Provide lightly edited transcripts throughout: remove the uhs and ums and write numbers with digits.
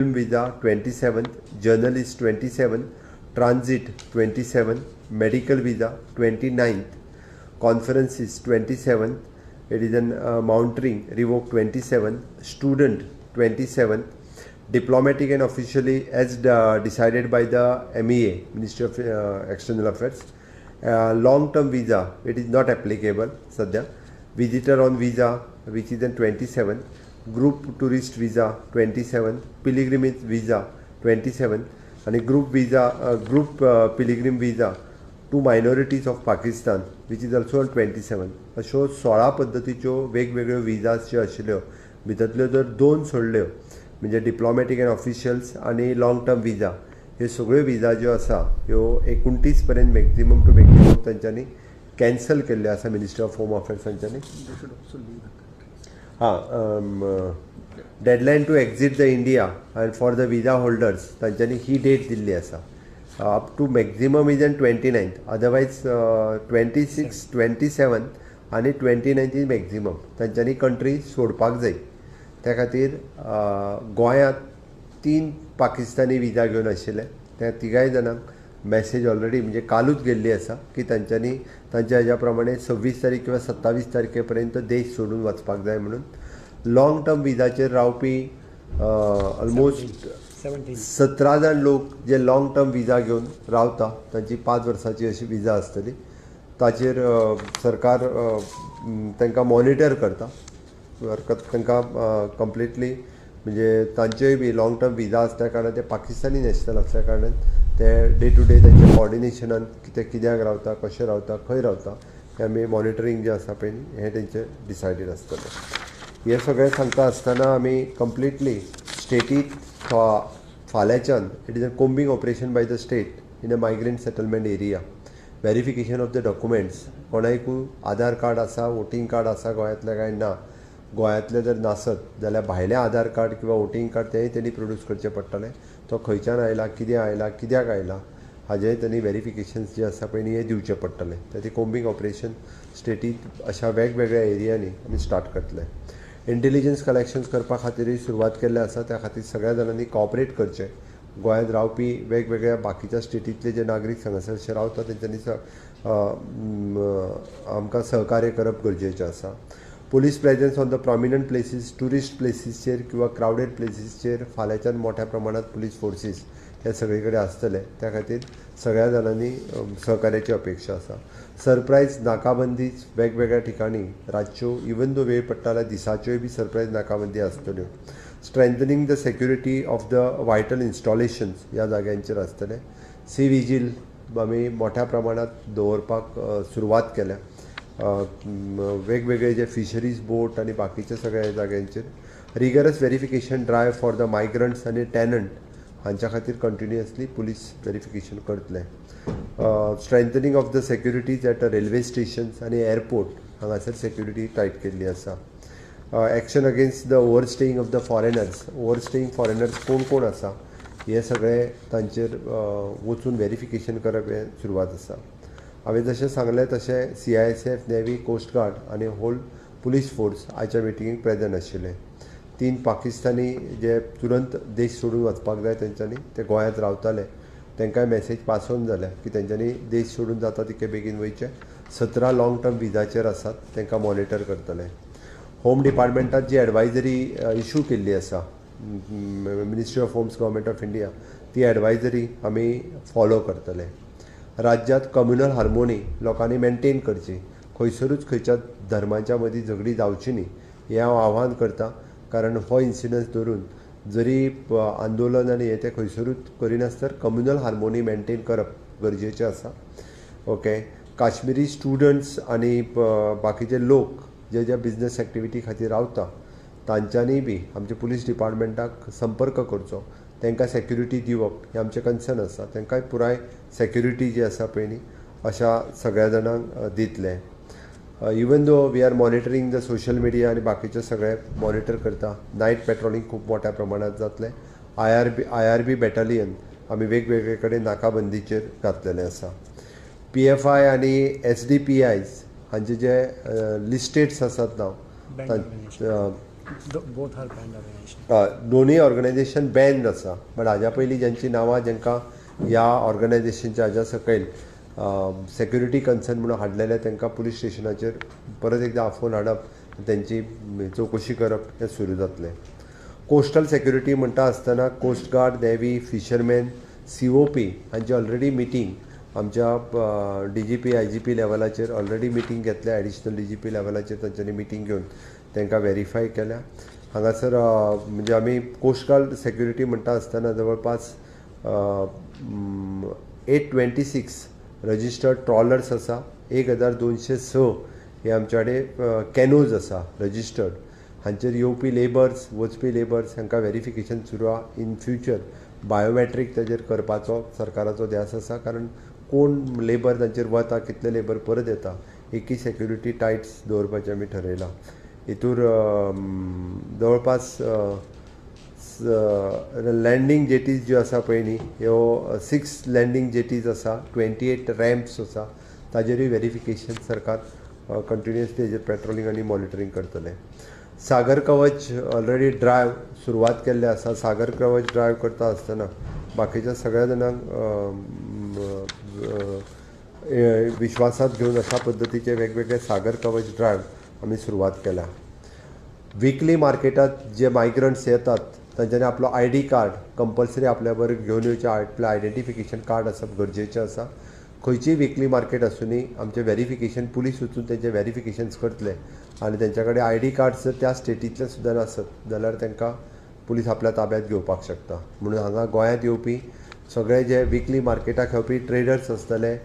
Film visa 27th, journalist 27, transit 27, medical visa 29th, conferences 27, it is an mountaineering revoke 27, student 27, diplomatic and officially as decided by the MEA, Ministry of External Affairs. Long term visa, it is not applicable सध्या. Visitor on visa, which is an 27, group tourist visa 27, pilgrimage visa 27 आणि group visa, group pilgrim visa to minorities of Pakistan, which is also on 27. अश्यो 16 पद्दतीच्यो वेगवेगळ्यो विजास ज्यो आशिल्ल्यो, भितरल्यो जर दोन सोडल्यो, म्हणजे डिप्लॉमॅटीक एंड ऑफिशियल्स आनी लाँग टर्म विजा, ह्यो सगळ्यो विजा ज्यो आसा ह्यो 29 पर्यंत मॅक्झिमम टू मॅक्झिमम तांच्यांनी कॅन्सल केल्ल्यो आसा, मिनिस्ट्री ऑफ होम अफेर्स हांच्यांनी. They should also leave the country. हां, deadline to exit the India and for the visa holders तांच्यांनी ही डेट दिल्ली आसा. Up to maximum is an 29th, otherwise 26, 27 आनी 29th is maximum तांच्यांनी country सोडपाक जाय. त्या खातीर गोंयांत तीन पाकिस्तानी विजा घेवन आशिल्ले, त्या तिगाय जाणांक मॅसेज ऑलरेडी म्हणजे कालूच गेल्ली आसा की तांच्यांनी तांच्या हेज्या प्रमाणे 26 तारीख किंवा 27 तारखे पर्यंत देश सोडून वचपाक जाय म्हणून. लाँग टर्म विजाचेर रावपी ऑलमोस्ट 17. 17 जाण लोक जे लाँग टर्म विजा घेवन रावता, तांची 5 वर्सांची अशी विजा आसतली, ताचेर सरकार तांकां मॉनिटर करता. तांकां कंप्लिटली म्हणजे तांचेय बी लाँग टर्म विजा आसल्या कारणान, ते पाकिस्तानी नॅशनल आसल्या कारणान, ते डे टू डे तांच्या कॉर्डिनेशनान ते कित्याक रावता, कशें रावता, खंय रावता, हें आमी मॉनिटरींग जें आसा पळय न्ही, हें तेंचें डिसायडीड आसतलें. हें सगळें सांगता आसतना आमी completely स्टेटीत फाल्यांच्यान it is a combing operation by the state in a migrant settlement area, verification of the documents. कोणाकूय आधार कार्ड आसा, वोटींग कार्ड आसा गोंयांतलें काय ना, गोंयांतलें जर नासत जाल्यार भायलें आधार कार्ड किंवा वोटींग कार्ड तेंय तेणी प्रोड्यूस करचें पडटलें. तो खंयच्यान आयला, कितें आयला, कित्याक आयला, हाजेंय तेणी वेरिफिकेशन्स जें आसा पळय न्ही, हें दिवचें पडटलें. ते कोम्बींग ऑपरेशन स्टेटींत अशा वेगवेगळ्या एरियांनी आमी स्टार्ट करतले. इंटेलिजन्स कलेक्शन्स करपा खातीरूय सुरवात केल्लें आसा. त्या खातीर सगळ्या जाणांनी कॉपरेट करचें. गोंयांत रावपी वेगवेगळ्या बाकीच्या स्टेटींतले जे नागरीक हांगासर रावता, तेंच्यांनी आमकां सहकार्य करप गरजेचें आसा. Police presence on the prominent places, tourist प्लेसीसचेर किंवा क्रावडेड प्लेसीसचेर फाल्यांच्यान मोठ्या प्रमाणात पुलीस फोर्सीस हे सगळे कडेन आसतले. त्या खातीर सगळ्या जाणांनी सहकार्याची अपेक्षा आसा. सरप्रायज नाकाबंदी वेगवेगळ्या ठिकाणी रातच्यो, इवन दो वेळ पडटा जाल्यार दिसाच्योय बी सरप्रायज नाकाबंदी आसतल्यो. Strengthening the security of the vital installations ह्या जाग्यांचेर आसतले. सी विजील आमी मोठ्या प्रमाणात दवरपाक सुरवात केल्या वेगवेगळे जे फिशरीज बोट आनी बाकीचे सगळ्या जाग्यांचेर. Rigorous verification drive for the migrants आनी टॅनंट हांच्या खातीर कंटिन्युअसली पुलीस वेरिफिकेशन करतले. Strengthening of the securities at railway stations आनी एअरपोर्ट हांगासर सेक्युरिटी टायट केल्ली आसा. Action against the overstaying of the foreigners, overstaying foreigners कोण कोण आसा हे सगळे तांचेर वचून वेरिफिकेशन करप हें सुरवात आसा. हांवें जशें सांगलें तशें सीआयएसएफ, नेवी, कोस्ट गार्ड आनी होल पुलीस फोर्स आयच्या मिटिंगेक प्रेजंट आशिल्ले. तीन पाकिस्तानी जे तुरंत देश सोडून वचपाक जाय तेंच्यांनी, ते गोंयांत रावताले, तांकांय मॅसेज पास ऑन जाल्या की तेंच्यांनी देश सोडून जाता तितके बेगीन वयचें. 17 लाँग टर्म विजाचेर आसात, तांकां मॉनिटर करतले. होम डिपार्टमेंटात जी एडवायजरी इशू केल्ली आसा, Ministry of Homes, Government of India, ती एडवायजरी आमी फॉलो करतले. राज्यांत कम्युनल हार्मोनी लोकांनी मेनटेन करची, खंयसरूच खंयच्या धर्माच्या मदीं झगडीं जावची न्ही हें हांव आव्हान करतां. कारण हो इन्सिडंस धरून जरी आंदोलन आनी हें तें खंयसरूच करिनासतना कम्युनल हार्मोनी मेनटेन करप गरजेचें आसा. ओके, काश्मिरी स्टुडंट्स आनी बाकीचे लोक जे जे बिजनस एक्टिविटी खातीर रावता, तांच्यांनी बी आमच्या पुलीस डिपार्टमेंटाक संपर्क करचो. तांकां सेक्युरिटी दिवप हें आमचें कन्सर्न आसा. तांकांय पुराय सेक्युरिटी जी आसा पळय न्ही, अशा सगळ्या जाणांक दितले. Even though we are monitoring the social media आनी बाकीचे सगळे मॉनिटर करता, नायट पेट्रोलिंग खूब मोठ्या प्रमाणात जातलें. आय आर बी बॅटालियन आमी वेगवेगळे कडेन नाकाबंदीचेर घातलेलें आसा. पीएफआय आनी एसडीपीआयज हांचे जे लिस्टेड्स आसात नांव Banned organization. Both are banned organization. दोनूय ऑर्गनायझेशन बॅन्ड आसा, बट हाज्या पयलीं ज्यांची नांवां जांकां ह्या ऑर्गनायझेशनच्या हाज्या सकयल सेक्युरिटी कन्सर्न म्हणून हाडलेले तांकां पुलीस स्टेशनाचेर परत एकदां आफोवन हाडप, तेंची चवकशी करप हें सुरू जातलें. कोस्टल सेक्युरिटी म्हणटा आसतना coast guard, navy, fisherman, COP हांची ऑलरेडी मिटींग आमच्या DGP IGP लेवलाचेर ऑलरेडी मिटींग घेतल्या. एडिशनल DGP लेवलाचेर तांच्यांनी मिटींग घेवन तांकां वेरीफाय केल्या. हांगासर म्हणजे आमी कोस्ट गार्ड सेक्युरिटी म्हणटा आसतना जवळपास 826 रजिस्टर्ड ट्रॉलर्स आसा, 1206 हे आमच्या कडेन कॅनोज आसा रजिस्टर्ड. हांचेर येवपी लेबर्स, वचपी लेबर्स हांकां वेरिफिकेशन सुरू आहा. इन फ्युचर बायोमॅट्रीक ताजेर करपाचो सरकाराचो ध्यास आसा, कारण कोण लेबर तांचेर वता, कितले लेबर परत येता, एकी सेक्युरिटी टायट्स दवरपाचें आमी ठरयलां. हितूर जवळपास लँडींग जेटीज ज्यो आसा पळय न्ही, ह्यो 6 लँडींग जेटीज आसा, 28 रॅम्प्स आसा, ताजेरूय वेरिफिकेशन सरकार कंटिन्युअसली हेजेर पेट्रोलिंग आनी मॉनिटरींग करतले. सागर कवच ऑलरेडी ड्रायव सुरवात केल्ले आसा. सागर कवच ड्रायव करता आसतना बाकीच्या सगळ्या जाणांक विश्वासात घेवन अशा पद्दतीचे वेगवेगळे सागर कवच ड्रायव आमी सुरवात केल्या. विकली मार्केटात जे मायग्रंट्स येतात तांच्यांनी आपलो ID card compulsory आपल्या बरोबर घेवन येवचें, आपलें आयडेंटिफिकेशन कार्ड आसप गरजेचें आसा. खंयचीय विकली मार्केट आसुनी आमचें वेरिफिकेशन पुलीस वचून तेंचें वेरिफिकेशन्स करतले आनी तेंच्या कडेन ID card जर त्या स्टेटींतलें सुद्दां नासत जाल्यार तांकां पुलीस आपल्या ताब्यांत घेवपाक शकता. म्हणून हांगा गोंयांत येवपी सगळे जे विकली मार्केटाक येवपी ट्रेडर्स आसतले,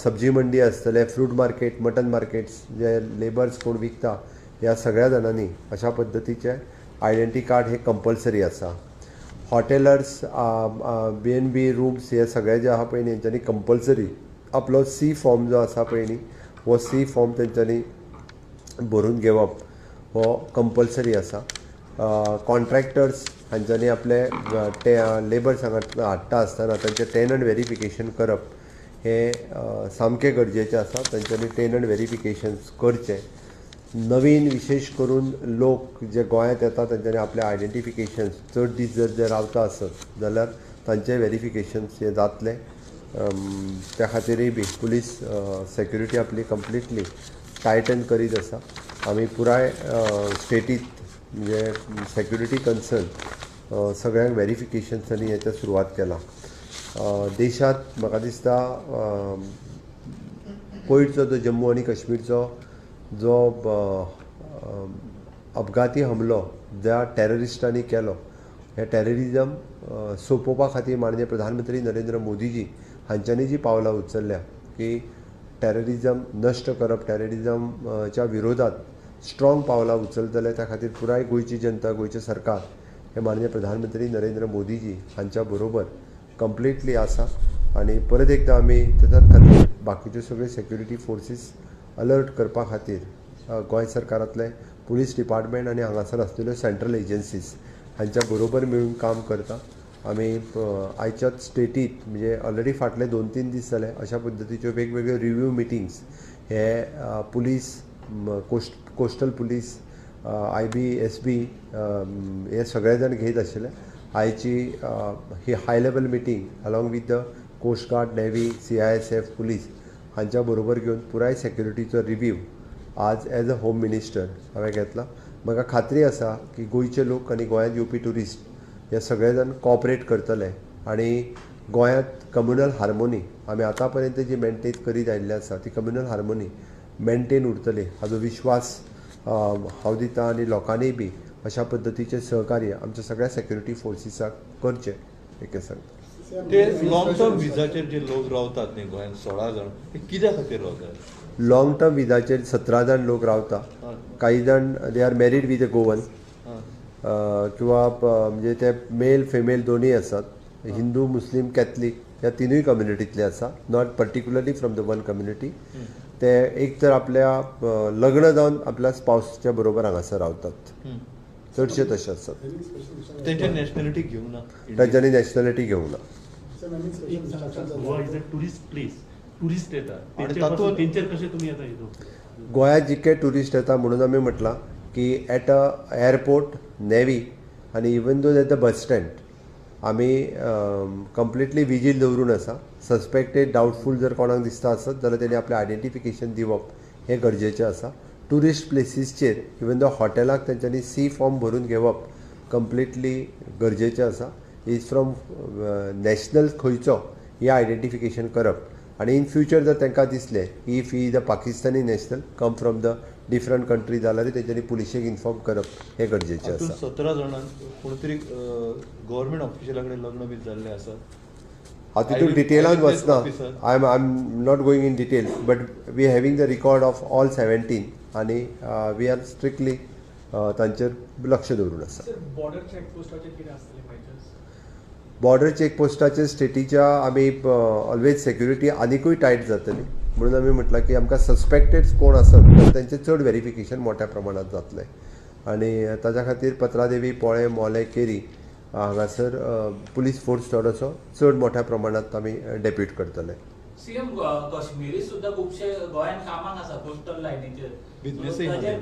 सब्जी मंडी आसतले, फ्रूट मार्केट, मटन मार्केट्स, जे लेबर्स कोण विकता ह्या सगळ्या जाणांनी अशा पद्दतीचे आयडेंटी कार्ड हे कंपल्सरी आसा. हॉटेलर्स, BNB rooms हे सगळे जे आहा पळय न्ही, तेंच्यांनी कंपल्सरी आपलो सी फॉर्म जो आसा पळय न्ही, हो सी फॉर्म तेंच्यांनी भरून घेवप हो कंपल्सरी आसा. कॉन्ट्रॅक्टर्स हांच्यांनी आपले ते लेबर्स हांगा हाडटा आसतना तांचें टेनंट वेरिफिकेशन करप हें सामकें गरजेचें आसा. तांच्यांनी टेनंट वेरिफिकेशन्स करचें. नवीन विशेश करून लोक जे गोंयांत येता तांच्यांनी आपले आयडेंटिफिकेशन्स चड दीस जर जे रावता आसत जाल्यार तांचें वेरिफिकेशन्स हें जातलें. त्या खातीरय बी पुलीस सेक्युरिटी आपली कंप्लिटली टायटन करीत आसा. आमी पुराय स्टेटीत म्हणजे सेक्युरिटी कन्सर्न सगळ्यांक वेरिफिकेशन्स आनी हेच्या सुरवात केला. देशांत म्हाका दिसता पयरचो जो जम्मू आनी काश्मीरचो जो अपघाती हमलो ज्या टेररिस्टांनी केलो, हे टेररिजम सोंपोवपा खातीर माननीय प्रधानमंत्री नरेंद्र मोदीजी हांच्यांनी जी पावलां उचलल्या की टेररिजम नश्ट करप, टेररिजमच्या विरोधात स्ट्रॉंग पावलां उचलतले, त्या खातीर पुराय गोंयची जनता, गोंयचें सरकार हे माननीय प्रधानमंत्री नरेंद्र मोदीजी हांच्या बरोबर कंप्लिटली आसा. आनी परत एकदां आमी तेच्याच खातीर बाकीच्यो सगळ्यो सेक्युरिटी फोर्सीस अलर्ट करपा खातीर गोंय सरकारांतले पुलीस डिपार्टमेंट आनी हांगासर आसलेल्यो सेंट्रल एजन्सीज हांच्या बरोबर मेळून काम करता. आमी आयच्याच स्टेटीत म्हणजे ऑलरेडी फाटले 2-3 दीस जाले अशा पद्दतीच्यो वेगवेगळ्यो रिव्यू मिटिंग्स हे police, coastal police, IB, SB हे सगळे जाण घेत आशिल्ले. आयची ही high level meeting along with the coast guard, navy, CISF, police हांच्या बरोबर घेवन पुराय सेक्युरिटीचो रिव्यू आज एज अ होम मिनिस्टर हांवें घेतला. म्हाका खात्री आसा की गोंयचे लोक आनी गोंयांत येवपी ट्युरिस्ट हे सगळे जाण कॉपरेट करतले आनी गोंयांत कम्युनल हार्मोनी आमी आतां पर्यंत जी मेनटेन करीत आयिल्ली आसा ती कम्युनल हार्मोनी मेनटेन उरतली हाजो विश्वास हांव दिता आनी लोकांनीय बी अशा पद्दतीचें सहकार्य आमच्या सगळ्या सेक्युरिटी फोर्सीसाक करचें हें सांगता. ते लॉंग टर्म विजाचेर जे लोक रावतात न्ही गोंयांत 16 जाण, ते कित्या खातीर रावतात? लॉंग टर्म विजाचेर 17 जाण लोक रावता. काही जाण they are married with a Goan किंवा म्हणजे ते मेल फिमेल दोनूय आसात. हिंदू, मुस्लीम, कॅथलीक ह्या तिनूय कम्युनिटींतले आसा, not particularly from the one community. ते एक तर आपल्या लग्न जावन आपल्या स्पावसच्या बरोबर हांगासर रावतात, चडशे तशे आसात. तेंच्या नॅशनॅलिटी घेवंक ना, तांच्यांनी नॅशनॅलिटी घेवंक ना. Goa is a tourist place, tourist येतात, तेंचेर कशें तुमी आतां येतो? गोंयांत जितके ट्युरिस्ट येता म्हणून आमी म्हटलां की एट अ एअरपोर्ट, नेवी आनी even though at the bus stand आमी कंप्लिटली विजील दवरून आसा. सस्पेक्टेड, डावटफूल जर कोणाक दिसता आसत जाल्यार तेणी आपलें आयडेंटिफिकेशन दिवप हें गरजेचें आसा. ट्युरिस्ट प्लेसीसचेर इवन दो हॉटेलाक तेंच्यांनी सी फॉर्म भरून घेवप कंप्लिटली गरजेचें आसा. Is from national खंयचो हें आयडेंटिफिकेशन करप आनी इन फ्युचर जर तांकां दिसलें if he is a Pakistani national come from the different country जाल्यारूय तेंच्यांनी पुलिशेक इन्फॉर्म करप हें गरजेचें आसा. 17 जाणांक कोण तरी गव्हर्मेंट ऑफिशियला कडेन लग्न बी जाल्लें आसा. हांव तितून डिटेलान वचना, I am not going in detail, but we having the record of all 17 आनी we are strictly तांचेर लक्ष दवरून आसा. बॉर्डर चेकपोस्टाचेर कितें आसतलें मेजर्स? बॉर्डर चेकपोस्टाचेर स्टेटीच्या आमी ऑलवेज सेक्युरिटी आनिकूय टायट जातली म्हणून आमी म्हटलां की आमकां सस्पेक्टेड कोण आसत तर तेंचें चड वेरिफिकेशन मोठ्या प्रमाणांत जातलें आनी ताच्या खातीर पत्रादेवी, पोळे, मोले, केरी हांगासर पुलीस फोर्स थोडोसो चड मोठ्या प्रमाणांत आमी डेप्यूट करतले. सीएम, काश्मीरी सुद्धा खुबशे गोंयांत कामाक आसा कोस्टल लायनीचेर,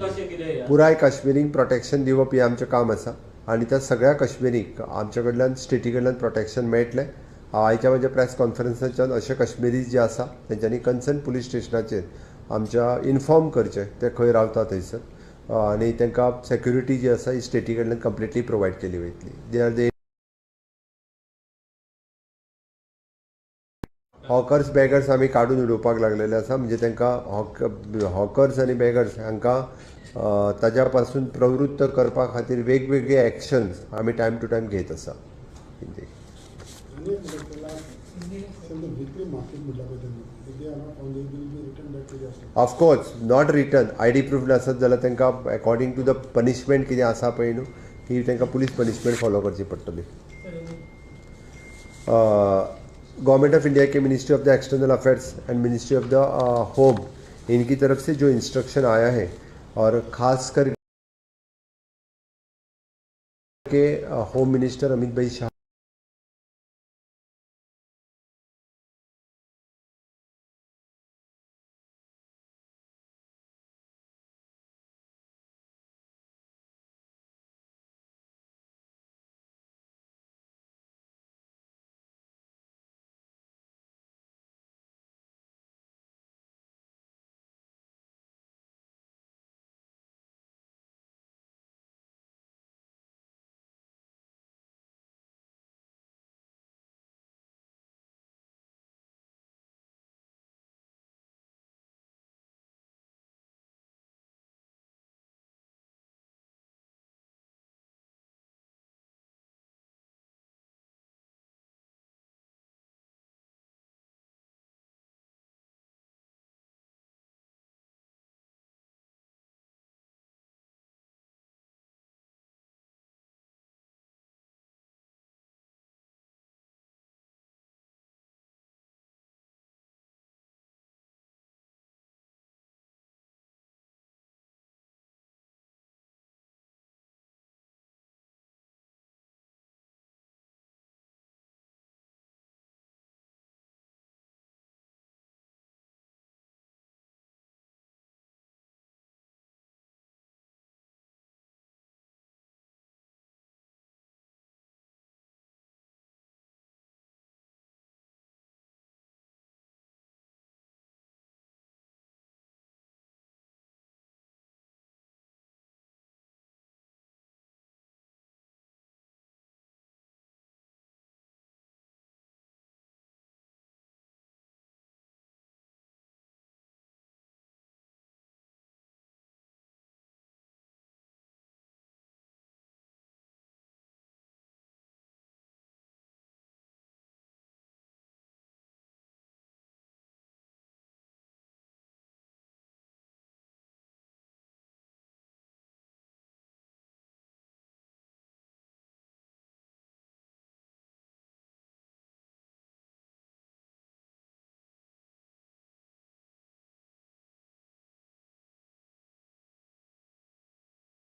कशें कितें? पुराय काश्मीरींक प्रोटेक्शन दिवप हें आमचें काम आसा आनी त्या सगळ्या काश्मीरींक आमच्या कडल्यान, स्टेटी कडल्यान प्रोटेक्शन मेळटलें. आयच्या म्हज्या प्रेस कॉन्फरन्साच्यान अशे काश्मीरी जे आसा तेंच्यांनी कन्सर्न पुलीस स्टेशनाचेर आमच्या इन्फॉर्म करचें ते खंय रावता थंयसर आनी तांकां सेक्युरिटी जी आसा ही स्टेटी कडल्यान कंप्लिटली प्रोवायड केली वयतली. They are the hawkers, beggars आमी काडून उडोवपाक लागलेले आसा, म्हणजे तांकां हॉकर्स आनी बेगर्स हांकां ताज्या पासून प्रवृत्त करपा खातीर वेगवेगळे एक्शन्स आमी टायम टू टायम घेत आसा. Of course not return, I D proof नासत जाल्यार तांकां अकॉर्डिंग टू the punishment कितें आसा पळय न्हू, ही तांकां पुलीस पनिशमेंट फॉलो करची पडटली. Government of India K ministry of the external affairs and ministry of the home इनकी तरफ से जो इंस्ट्रक्शन आया है और ख़ास कर के होम मिनिस्टर अमित भाई शाह